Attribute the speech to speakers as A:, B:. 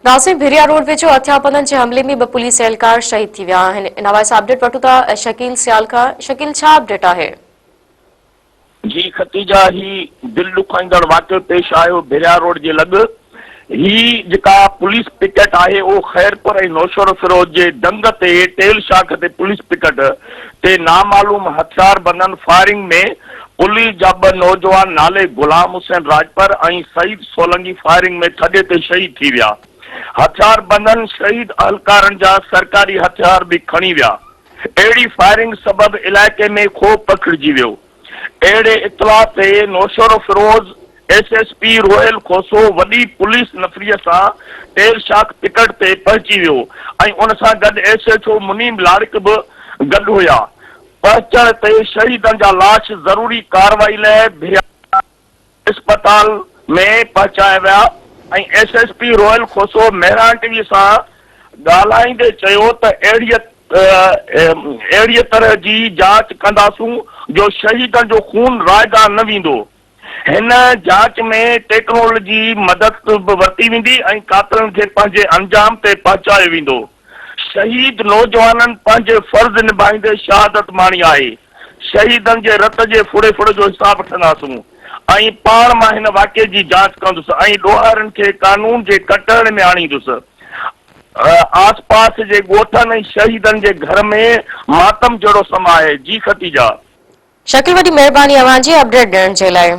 A: ناظرين ڀريا روڊ ويجهو هٿياربندن جي حملي ۾ ٻه پوليس اهلڪار شهيد ٿي ويا آهن ان حوالي سان اپڊيٽ وٺون ٿا شڪيل سيال کان شڪيل ڇا اپڊيٽ آهي؟
B: جي ختيجا هي دل ڏکائيندڙ واقعو پيش آيو ڀريا روڊ جي لڳ هي جيڪا پوليس پڪيٽ آهي اهو خيرپور ۽ نوشهروفيروز جي دنگ تي ٽيل شاخ تي پوليس پڪيٽ تي نامعلوم هٿياربندن فائرنگ ۾ پوليس جا ٻه نوجوان نالي غلام حسين راڄپر ۽ سعيد سولنگي فائرنگ ۾ ٿڏي تي شهيد ٿي ويا. هٿياربندن شهيد اهلڪارن جا سرڪاري هٿيار به کڻي ويا. اهڙي فائرنگ سبب علائقي ۾ خوف پکڙجي ويو. اهڙي اطلاع تي Naushahro Feroze S S P Rohail Khoso وڏي پوليس نفري سان ٽيل شاخ پڪٽ تي پهچي ويو ۽ ان سان گڏ S H O Muneem Larik به گڏ هيا. پهچڻ تي شهيدن جا لاش ضروري ڪارروائي لاء ڀريا اسپتال ۾ پهچايا ويا ۽ S S P Rohail Khoso Mehran T V سان ڳالهائيندي چيو ته اهڙيء اهڙيء طرح جي جاچ ڪنداسون جو شهيدن جو خون رائگان نه ويندو. هن جاچ ۾ ٽيڪنالاجي مدد به ورتي ويندي ۽ قاتلن کي پنهنجي انجام تي پهچايو ويندو. شهيد نوجوانن پنهنجي فرض نڀائيندي شهادت ماڻي آهي. شهيدن جي رت جي ڦڙي ڦڙي جو حساب وٺنداسون ۽ پاڻ مان هن واقعي جي جاچ ڪندس ۽ ڏوهارين کي قانون جي ڪٽهڙي ۾ آڻيندس. آس پاس جي ڳوٺن ۽ شهيدن جي گهر ۾ ماتم جهڙو سما آهي. جي ختيجا.
A: شڪيل وڏي مهرباني اوهان جي اپڊيٽ ڏيڻ جي لاء.